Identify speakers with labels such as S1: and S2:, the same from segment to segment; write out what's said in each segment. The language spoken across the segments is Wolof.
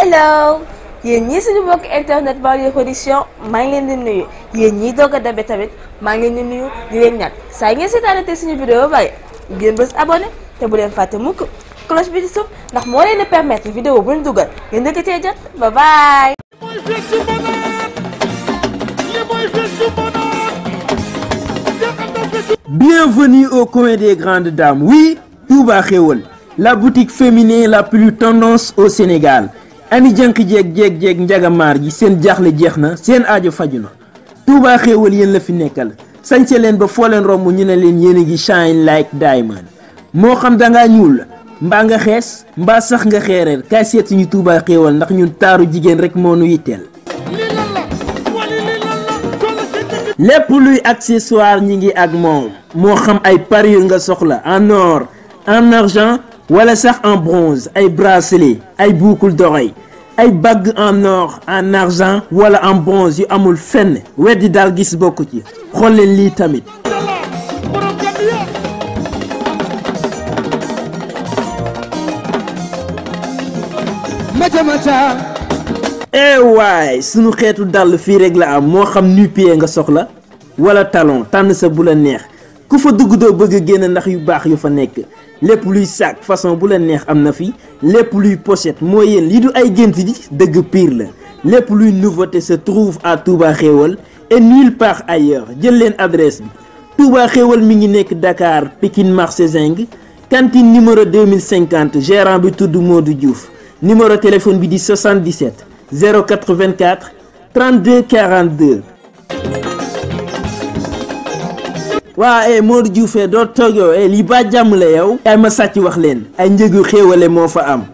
S1: hello yéen ñii suñu mbokk internet Baol Production maa ngi leen di nuyu yéen ñii doog a dabe tamit maa ngi leen di nuyu di leen ñaan saa yi ngeen seetaanate suñu vidéo ba pare ngeen bës abonné te bu leen fàtte mukk cloche bi di suuf ndax moo leen di permettre vidéo bu ñu dugal ngeen dëkk cee jot bye bye.
S2: Bienvenue au coin des grandes dames. Oui, Touba Xéwal, la boutique féminine la plus tendance au Sénégal. Ani jànk jeeg njagamaar ji seen jaaxle jeex na seen aajo faju na. Touba Xéwal yéen la fi nekkal. sañse leen ba foo leen romb ñu ne leen yéen a ngi shine like diamond. moo xam da ngaa ñuul mbaa nga xees mbaa sax nga xeereer kaay seet suñu Touba Xéwal ndax ñun taaru jigéen rek moo nu yitteel. lépp luy accessoire ñi ngi ak moom moo xam ay parure nga soxla en or en argent wala sax en bronze ay bracelet ay boucle d'oreille ay bague en or en argent wala en bronze yu amul fenn weddi daal gis bokku ci xool leen lii tamit. waay sunu xeetu dàll fii rek la am moo xam nu-pieds nga soxla wala talon tànn sa bu la neex ku fa dugg doo bëgg a génn ndax yu baax yu fa nekk lépp luy sac façon bu la neex am na fi lépp luy pochette moo yéen lii du ay gént ji dëgg pire la lépp luy nouveauté se trouve à Touba Xéwal et nulle part ailleurs jël leen adresse bi Touba Xéwal mi ngi nekk Dakar Pikine marché Zinc cantine numéro 2050 gérant bi tudd Modou Diouf numéro téléphone bi di 77 084 32 42. waa Modou Diouf doo toog yow lii ba jàmm la yow. ay ma sàcc wax leen ay njëgu xéewale moo fa am.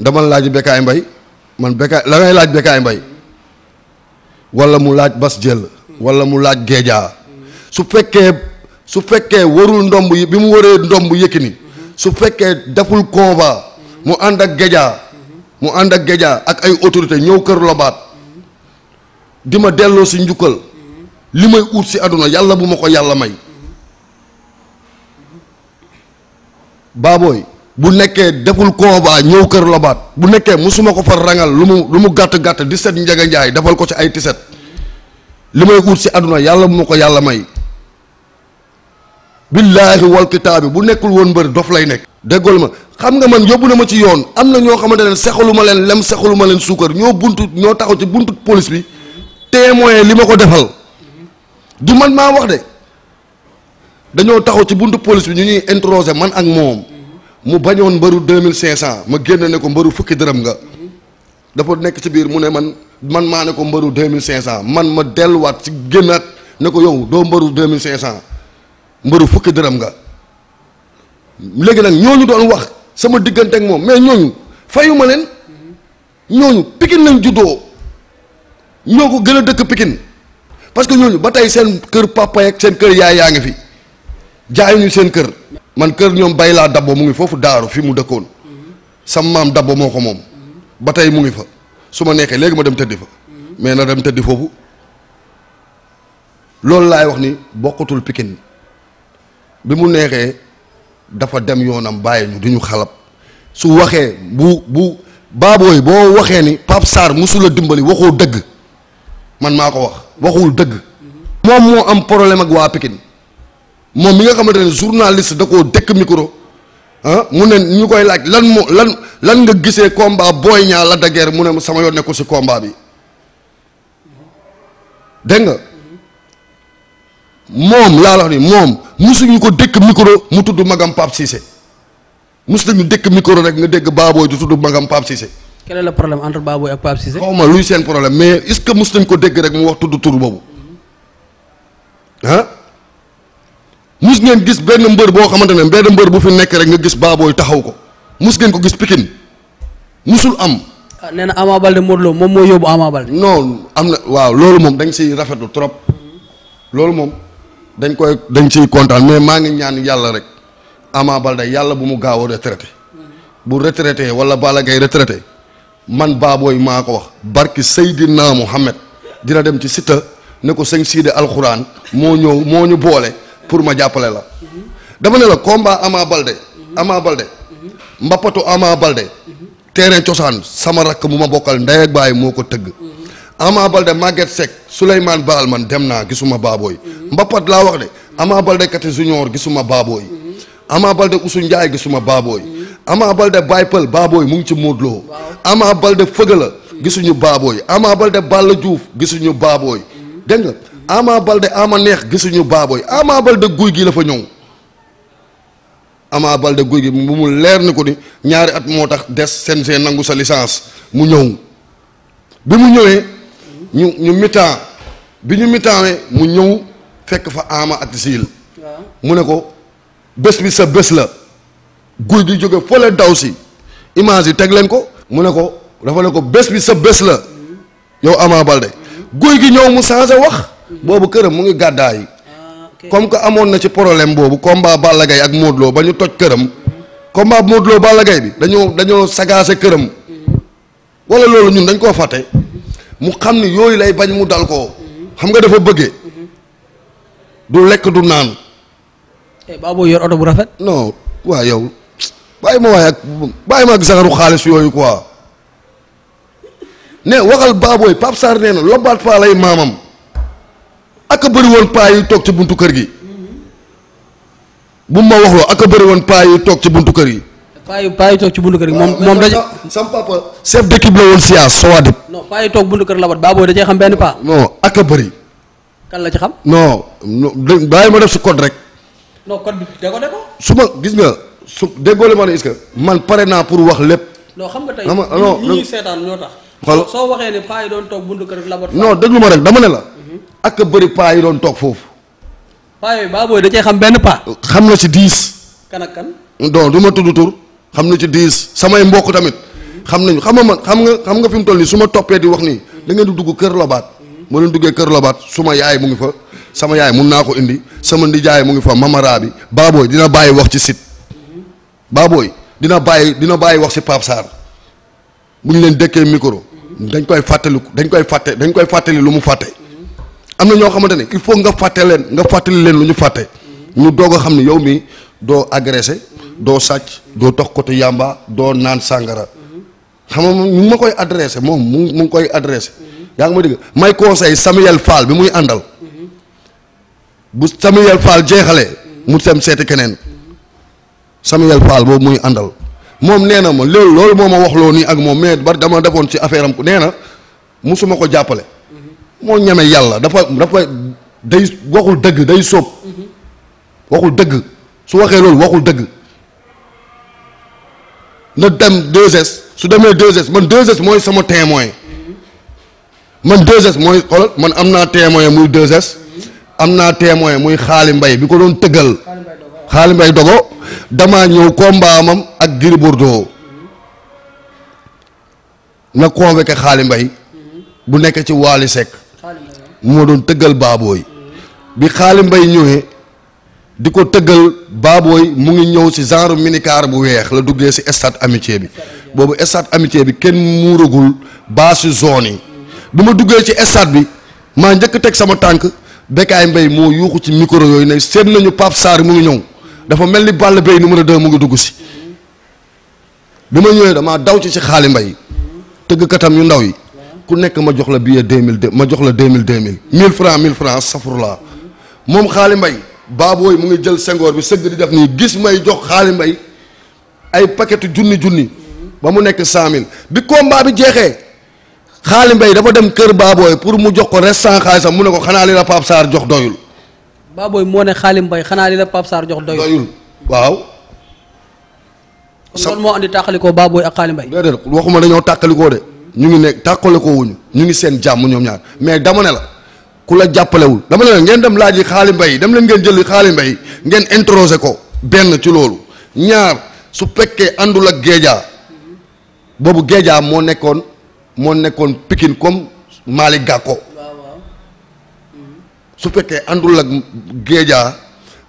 S3: dama laaj Bécaye Mbaye man Bécaye la ngay laaj Bécaye Mbaye wala mu laaj Bas Jël wala mu laaj Géeja su fekkee warul ndomb yi bi mu waree ndomb Yékini su fekkee deful combat mu ànd ak Géeja ak ay autorité ñëw kër Lobaat di ma delloo si njukkal li may ut si àdduna yàlla bu ma ko yàlla may baabooy bu nekkee deful combat ñëw kër Lobaat bu nekkee musuma ko fa rangal lu mu gàtt 17 Njaga Njaay defal ko ci ay tiset li may ut si àdduna yàlla bu ma ko yàlla may billaahi wal kitaabi bu nekkul woon mbër dof lay nekk déggool ma xam nga man yóbbu na ma ci yoon am na ñoo xamante ne sexalu ma leen lem sexalu ma leen suukar ñoo taxaw ci buntu police bi témoin li ma ko defal du man maa wax de dañoo taxaw ci buntu police bi ñu ñuy interroger man ak moom mu bañoon mbëru 2500 ma génn ne ko mbëru fukki dërëm nga dafa nekk ci biir mu ne man maa ne ko mbëru 2500 man ma delluwaat ci génnaat ne ko yow doo mbëru 2500 mbëru fukki dërëm nga léegi nag ñooñu doon wax sama diggante ak moom mais ñooñu fayu ma leen ñooñu Pikine lañ juddoo ñoo ko gën a dëkk Pikine parce que ñooñu ba tey seen kër papa ak seen kër yaay yaa ngi fi jaayuñu seen kër. man kër ñoom bay laa dabbo mu ngi foofu daaru fi mu dëkkoon sam maam dabbo moo ko moom ba tey mu ngi fa su ma neexee léegi ma dem tëddi fa mais na dem tëddi foofu loolu laay wax ni bokkatul Pikine bi mu neexee dafa dem yoonam bàyyi ñu duñu xalab su waxee bu baabooy boo waxee ni Pape Sarr musula dimbali waxoo dëgg man maa ko wax waxul dëgg moom moo am problème ak waa Pikine moom mi nga xamante ne journaliste da koo dëkk micro mu ne ñu koy laaj lan nga gisee combat Boy Niang Lac de Guiers mu ne sama yoon nekkul si combat bi dégg nga moom laa la wax ni moom musuñu ko dëkk micro mu tudd magam Pape Cissé mus nañu dëkk micro rek nga dégg Baboy du tudd magam Pape Cissé.
S4: quel est le problème entre Baboy ak Pape Cissé.
S3: xaw ma luy seen problème mais est-ce que mus nañ ko dégg rek mu wax tudd tur boobu mus ngeen gis benn mbër boo xamante ne benn mbër bu fi nekk rek nga gis Baboy taxaw ko mus ngeen ko gis Pikine musul am.
S4: nee na Ama Baldé Modou Lo moom moo yóbbu Ama Baldé.
S3: non am na waaw loolu moom dañ siy rafetlu trop loolu moom dañ siy kontaan mais maa ngi ñaan yàlla rek Ama Baldé yàlla bu mu gaaw a retraité bu retraité wala Balla Gaye retraité man Baboy maa ko wax barki Seydina Mohamed dina dem ci Siteu ne ko sëñ Siide alxuraan moo ñëw moo ñu boole pour ma jàppale la dama ne la combat Ama Baldé mbappatu Ama Baldé terrain cosaan sama rakk bu ma bokkal ndey ak baay moo ko tëgg Ama Baldé Maguette Seck Souleymane Baal man dem naa gisuma Baboy mbappat laa wax de Ama Baldé Kati Junior gisuma Baboy Ama Baldé Oussou Ndiaye gisuma Baboy Ama Baldé Baye Pël Baboy mu ngi ci Modou Lo Ama Baldé Fëgala gisuñu Baboy Ama Baldé Balla Diouf gisuñu Baboy dégg nga Ama Baldé Ama Neex gisuñu Baboy Ama Baldé guy gi la fa ñëw Ama Baldé guy gi bu mu leer ni ko ni ñaari at moo tax des CNG nangu sa licence mu ñëw bi mu ñëwee ñu mi-temps bi ñu mi-tempsee mu ñëw fekk fa Ama ak Sil mu ne ko bés bi sa bés la guy gi jóge fële daw si image yi teg leen ko mu ne ko dafa ne ko bés bi sa bés la yow Ama Baldé guy gi ñëw mu changé wax boobu këram mu ngi gàddaa yi comme que amoon na ci problème boobu combat Balla Gaye ak Modou Lo ba ñu toj këram combat Modou Lo Balla Gaye bi dañoo sagaase këram wala loolu ñun dañ koo fàtte mu xam ni yooyu lay bañ mu dal ko xam nga dafa bëggee du lekk du naan.
S4: Baboy yor oto bu rafet.
S3: non waaw yow bàyyi ma ak sagaru xaalis yooyu quoi ne waxal Baboy Pape Sarr nee na lobaat paa lay maamam ak a bëri woon paa yi toog ci buntu kër gi bu ma waxloo ak a bëri woon paa yi toog ci buntu kër gi.
S4: paa yi toog ci buntu kër gi moom daje.
S3: sam papa chef d'équipe la woon Sias Sowadib.
S4: non paa yi toog buntu kër labat Baboy da cee xam benn paa.
S3: non ak a bëri.
S4: kan la ci xam.
S3: non bàyyi ma def si code rek.
S4: non code bi de ko.
S3: su ma gis nga su déggoo ma ne est-ce que man pare naa pour wax lépp.
S4: non xam nga tey
S3: non
S4: ñi seetaan ñoo tax.
S3: xool
S4: soo waxee ne paa yi doon toog buntu kër labat.
S3: non déglu ma rek dama ne la. ak a bëri paa yi doon toog foofu.
S4: paa yooyu Baboy da cee xam benn paa.
S3: xam na ci 10.
S4: kan ak kan.
S3: donc du ma tudd tur xam na ci 10 samay mbokk tamit xam nañu xam nga man xam nga fi mu toll nii su ma toppee di wax nii da ngeen di dugg kër Lobaat ma leen duggee kër Lobaat suma yaay mu ngi fa sama yaay mun naa ko indi sama ndijaay mu ngi fa mamara bi Baboy dina bàyyi wax ci site Baboy dina bàyyi wax ci Pape Sarr bu ñu leen dëkkee micro dañ koy fàttali lu mu fàtte am na ñoo xamante ne il faut nga fàttali leen lu ñu fàtte ñu doog a xam ne yow mi doo agressé doo sàcc doo tox côté yamba doo naan sàngara xam nga mu ngi ma koy adressé moom mu ngi koy adressé yaa ngi ma dégg may conseil Samuel Fall bi muy àndal bu Samuel Fall jeexalee mu dem seeti keneen Samuel Fall boobu muy àndal moom nee na ma loolu moo ma wax loo nii ak moom mais bari dama defoon ci affaire am nee na musuma ko jàppale moo ñeme yàlla dafa day waxul dëgg day sóob waxul dëgg su waxee loolu waxul dëgg na dem 2S su demee 2S man 2S mooy sama témoin man 2S mooy xoolal man am naa témoin muy 2S am naa témoin muy Xaali Mbay bi ko doon tëggal Xaali Mbay dogo damaa ñëw combat am ak Gris Bordeaux na convoqué Xaali Mbay bu nekk ci Waly Seck moo doon tëggal Baboy bi Xaali Mbay ñëwee di ko tëggal Baboy mu ngi ñëw ci genre minicar bu weex la duggee ci stade amitié bi boobu stade amitié bi kenn muuragul baa ci zone yi bi ma duggee ci stade bi maa njëkk teg sama tànk Bécaye Mbaye moo yuuxu ci micro yooyu ne seet nañu Pape Sarr mu ngi ñëw dafa mel ni Balla Beye numéro 2 mu ngi dugg si bi ma ñëwee damaa daw ci Xaali Mbay tëggkatam yu ndaw yi ku nekk ma jox la billet 2000 ma jox la 2000 1000 francs safurla moom Xaali Mbay Baboy mu ngi jël sengoor bi sëgg di def nii gis may jox Xaali Mbay ay paquetu junni ba mu nekk 100000 bi combat bi jeexee Xaali Mbay dafa dem kër Baboy pour mu jox ko restant xaalisam mu ne ko xanaa li la Pape Sarr jox doyul.
S4: Baboy moo ne Xaali Mbay xanaa li la Pape Sarr jox doyul.
S3: waaw.
S4: kon loolu moo andi tàqalikoo Baboy ak Xaali Mbay.
S3: déedéet waxuma dañoo tàqalikoo de ñu ngi nekk tàqalikoo wuñu ñu ngi seen jàmm ñoom ñaar mais dama ne la ku la jàppalewul dama ne la ngeen dem laaj yi Xaali Mbay dem leen ngeen jëli Xaali Mbay ngeen introsé ko benn ci loolu ñaar su fekkee àndul ak Géeja boobu Géeja moo nekkoon Pikine comme Malick Gakko su fekkee àndul ak Géeja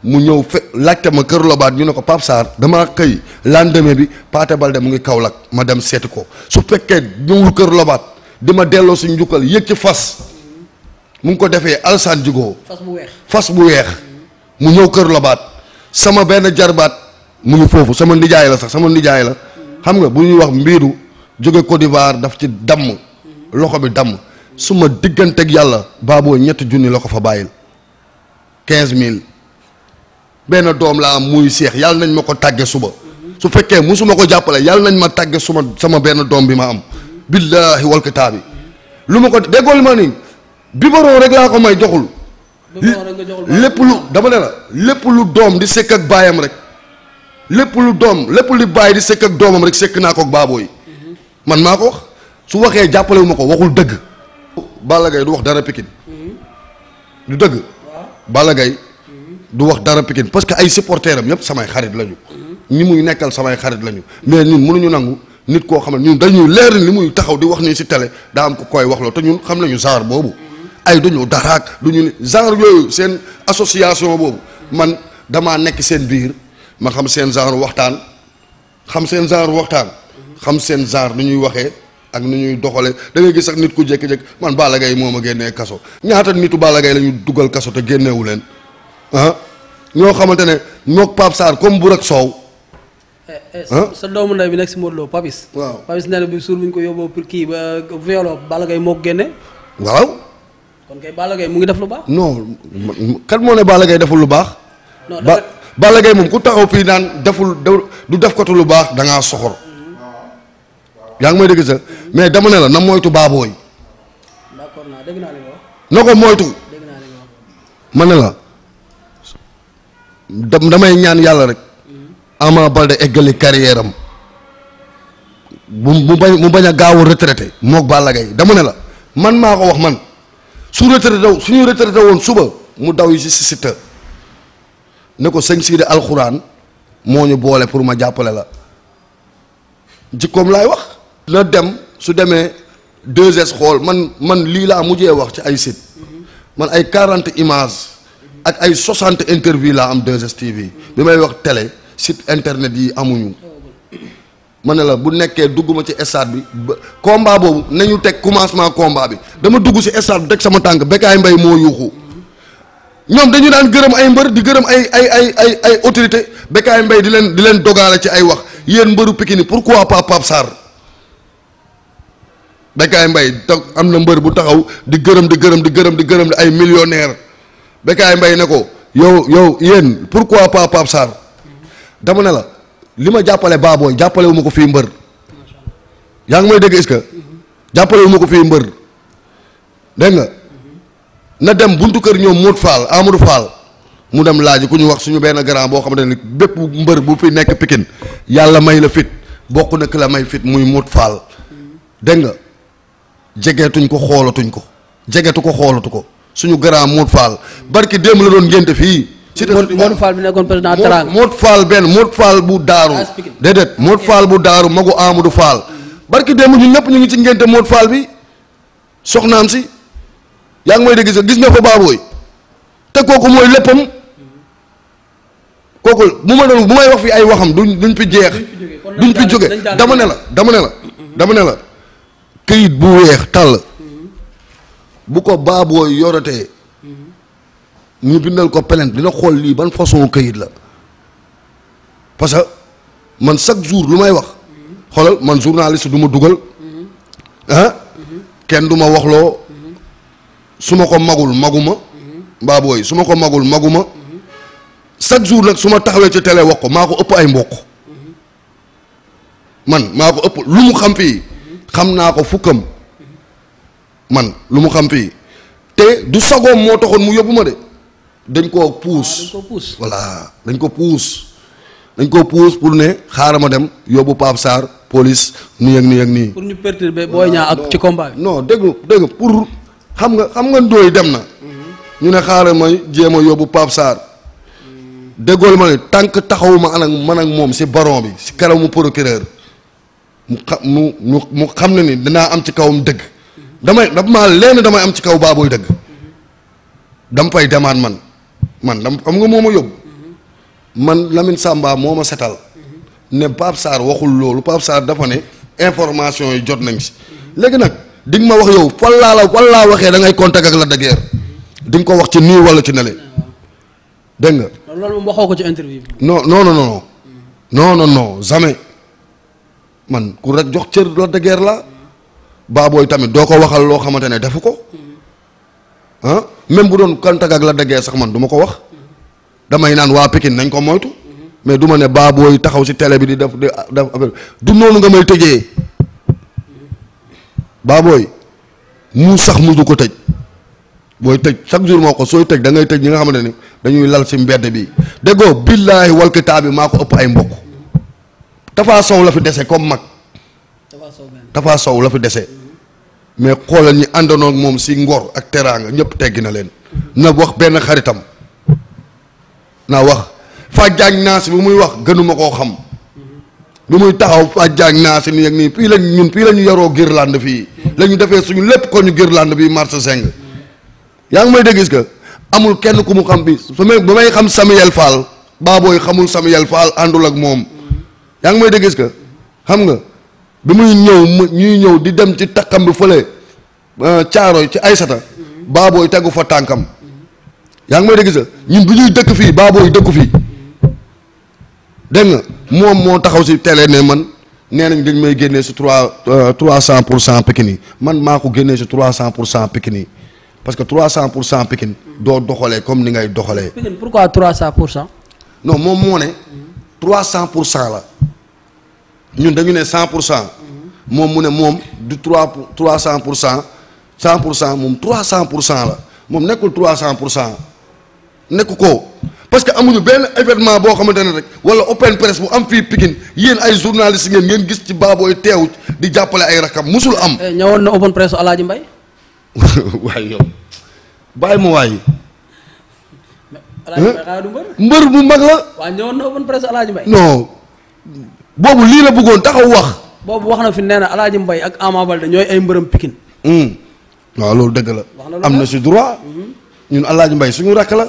S3: mu ñëw laajte ma Kër Lobaat ñu ne ko Pape Sarr damaa xëy lendemain bi Pathé Baldé mu ngi Kaolack ma dem seeti ko su fekkee ñëwul Kër Lobaat di ma delloo si njukkal yëg ci fas mu ngi ko defee Alsaan Jigoo fas bu weex mu ñëw Kër Lobaat sama benn jarbaat mu ngi foofu sama nijaay la sax sama nijaay la xam nga bu ñuy wax mbiidu jóge Côte d'Ivoire daf ci damm loxo bi damm su ma digganteeg yàlla baaboo 3 junni la ko fa bàyyil 15000 benn doom la am muy seex yàlla nañ ma ko tàgge suba su fekkee musuma ko jàppale yàlla nañ ma tàgge sama benn doom bi ma am billaahi wal kitaabi lu ma ko déggool ma ni biberon rek laa ko may joxul lépp lu dama ne la lépp lu doom di sekk ak baayam rek lépp lu baay di sekk ak doomam rek sekk naa ko ak baaboo yi man maa ko wax su waxee jàppalewu ma ko waxul dëgg Balla Gaye du wax dara Pikine du dëgg Balla Gaye du wax dara Pikine parce que ay supporters am yëpp samay xarit lañu ñi muy nekkal samay xarit lañu mais ñun mënuñu nangu nit koo xam ne ñun dañuy leer li muy taxaw di wax nii ci télé daa am ko koy wax loo te ñun xam nañu genre boobu ay duñu daraak duñu ni genre yooyu seen association boobu man damaa nekk seen biir ma xam seen genre waxtaan xam seen genre nu ñuy waxee ak nu ñuy doxale da ngay gis sax nit ku jékki-jékki man Balla Gaye moo ma génnee kaso ñaata nitu Balla Gaye la ñu dugal kaso te génneewu leen ñoo xamante ne ñoog Pape Sarr comme bu rek soow
S4: sa doomu ndey bi nekk si Modou Lo Papis. waaw Papis nee na bi suur bu ñu ko yóbboo pour kii ba violo Balla Gaye moo ko génne.
S3: waaw.
S4: kon kay Balla Gaye mu ngi def lu baax.
S3: non kat moo ne Balla Gaye deful lu baax. non Balla Gaye moom ku taxaw fii naan deful du def ko lu baax da ngaa soxor. yaa ngi may dégg sax mais dama ne la na moytu baabooy.
S4: d'accord naa dégg naa li nga wax.
S3: na ko moytu.
S4: dégg naa li nga wax.
S3: ma ne la damay ñaan yàlla rek. Ama Baldé eggali carrière am mu bañ a gaaw a retraité moog Balla Gaye dama ne la man maa ko wax man suñu retraité woon suba mu daw yi si Siteu ne ko sëñ Sidi alxuraan moo ñu boole pour ma jàppale la jikkoom laay wax. na dem su demee 2S xool man lii laa mujjee wax ci ay site man ay 40 images ak ay 60 interview laa am 2S TV bi may wax télé. site internet yi amuñu ma ne la bu nekkee dugguma ci stade bi ba combat boobu nañu teg commencement combat bi dama dugg ci stade bi teg sama tànk Bécaye Mbaye moo yuuxu ñoom dañu daan gërëm ay mbër di gërëm ay autorité Bécaye Mbaye di leen dogaale ci ay wax yéen mbëru Pikine pourquoi pas Pape Sarr Bécaye Mbaye am na mbër bu taxaw di gërëm di ay millionnaire Bécaye Mbaye ne ko yow yéen pourquoi pas Pape Sarr dama ne la li ma jàppale baabooy jàppale wu ma ko fii mbër yaa ngi may dégg est-ce que jàppale wu ma ko fii mbër dégg nga na dem buntu kër ñoom Modou Fall Amadou Fall mu dem laaj ku ñu wax suñu benn grand boo xamante ne bépp mbër bu fi nekk Pikine yàlla may la fit bokk na ki la may fit muy Modou Fall dégg nga jegeetuñ ko xoolatuñ ko jegeetu ko xoolatu ko suñu grand Modou Fall barki démb la doon ngénte fii.
S4: Modou Fall bi nekkoon président Teranga.
S3: Modou Fall bu daaru déedéet Modou Fall bu daaru magu Amadou Fall barki démb ñun ñëpp ñu ngi ci ngénte Modou Fall bi soxnaam si yaa ngi may dégg gis nga fa baabooy te kooku mooy léppam kooku bu may wax fi ay waxam duñ fi jeex duñ fi jóge dama ne la këyit bu weex tàll bu ko baabooy yoratee ñu bindal ko plainte dina xool lii ban façon këyit la parce que man chaque jour lu may wax xoolal man journaliste du ma dugal kenn du ma waxloo su ma ko maguma baabooy su ma ko maguma chaque jour nag su ma taxawee ci télé wax ko maa ko ëpp ay mbokk man maa ko ëpp lu mu xam fii xam naa ko fukkam man lu mu xam fii te du sagoom moo taxoon mu yóbbu ma de dañ koo puus voilà dañ ko puus pour ne xaaral ma dem yóbbu Pape Sarr police nii ak nii.
S4: pour ñu perturber Boy Niang ak ci combat bi.
S3: non dégg pour xam nga ndooy dem na. ñu ne xaaral ma jéem a yóbbu Pape Sarr. déggool ma ne tànk taxawuma man ak moom si baron bi si kanamu procureur mu xam ne ni dinaa am ci kawam dëgg. damay am ci kaw baabooy dëgg. dama fay demaat man dam xam nga moo ma yóbbu man Lamine Samba moo ma setal ne Pape Sarr waxul loolu Pape Sarr dafa ne information yi jot nañ si léegi nag di nga ma wax yow fan laa waxee da ngay contact ak Lac de Guiers di nga ko wax ci nii wala ci nele dégg nga.
S4: loolu moom waxoo ko ci interview bi.
S3: non jamais man ku rek jox cër Lac de Guiers la Baboy tamit doo ko waxal loo xamante ne defu ko ah même bu doon contact ak Lac de Guiers sax man du ma ko wax damay naan waa Pikine nañ ko moytu mais du ma ne Baboy taxaw si télé bi di def affaire du noonu nga may tëjee Baboy mu sax mu du ko tëj booy tëj chaque jour moo ko sooy tëj da ngay tëj ñi nga xamante ni dañuy lal si mbedd bi déggoo billaahi wal kitaab bi maa ko ëpp ay mbokk Tafa Sow la fi dese comme mag Tafa Sow la fi dese mais xoolal ñi àndoon ak moom si ngor ak teraanga ñëpp teggi na leen na wax benn xaritam na wax Fadiagne Naas bi muy wax gënuma koo xam bi muy taxaw Fadiagne Naas nii ak nii fii la ñu yaroo Guirlande fii la ñu defee suñu lépp ko ñu Guirlande bi marché 5 yaa ngi may dégg gis que amul kenn ku mu xam bi ba may xam Samuel Fall Baboy xamul Samuel Fall àndul ak moom yaa ngi may dégg gis que xam nga bi muy ñuy ñëw di dem ci takkam bi fële Caaroy ci Aysata Baboy tegu fa tànkam yaa ngi may dégg gis que ñun bi ñuy dëkk fii Baboy dëkku fii dégg nga moom moo taxaw si télé ne man nee nañ dañ may génnee si 300% Pikine yi man maa ko génnee si 300% Pikine yi parce que 300% Pikine doo doxalee comme ni ngay doxalee.
S4: Pikine pourquoi 300%.
S3: non moom moo ne 300% la ñun dañu ne 100%. moom mu ne moom du 300%. 100% moom 300% la moom nekkul 300% nekku ko parce que amuñu benn événement boo xamante ne rek wala open press bu am fii Pikine yéen ay journaliste ngeen gis ci Baboy teew di jàppale ay rakam musul am.
S4: ñëwoon na open press Alaaji Mbay.
S3: waaye yow bàyyi ma waay.
S4: Alaaji Mbay xanaa du
S3: mbër bu mag la.
S4: waaw ñëwoon na open press Alaaji Mbay.
S3: non boobu lii la bëggoon taxaw wax.
S4: boobu wax na fi nee na Alaaji Mbay ak Ama Baldé ñooy ay mbërëm Pikine.
S3: waaw loolu dëgg la. am na si droit. ñun Alaaji Mbay suñu rakk la.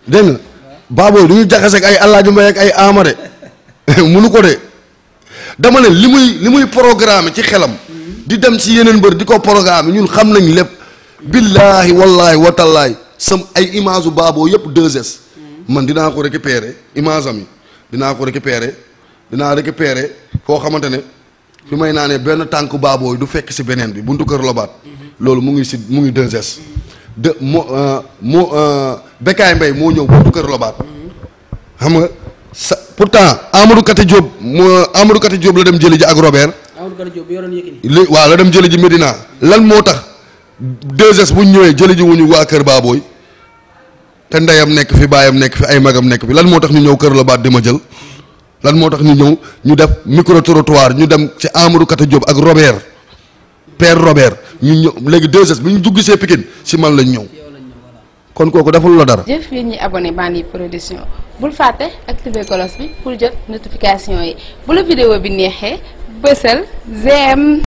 S3: dégg nga Baboy du ñu jaxase ak ay Alaaji Mbay ak ay Ama de munu ko de dama ne li muy programme ci xelam. di dem si yeneen mbër di ko programme ñun xam nañ lépp. billaahi wallaahi watallaahi sam ay image u Baboy yëpp 2S. man dinaa ko récupérer image am yi dinaa ko récupérer foo xamante ne fi may naa ne benn tànk Baboy du fekk si beneen bi buntu kër Lobaat. loolu mu ngi 2S. Bekaay Mbaye moo ñëw buntu kër Lobaat. xam nga pourtant Amadou Kati Diop la dem jëli ji ak Robert. waaw la dem jëli ji Medina lan moo tax 2S bu ñu ñëwee jëli ji wuñu waa kër Baboy te ndeyam nekk fi baayam nekk fi ay magam nekk fi lan moo tax ñu ñëw kër Lobaat di ma jël lan moo tax ñu ñëw ñu def micro trottoir ñu dem ci Amadou Kati Diop ak Robert père Robert ñu ñëw léegi 2S bi ñu dugg see Pikine si man lañ ñëw kon kooku deful la dara.
S5: jëf yéen ñi abonné Bandi Production bul fàtte activer cloche bi pour jot notification yi bu la vidéo bi neexee bësal j'aime.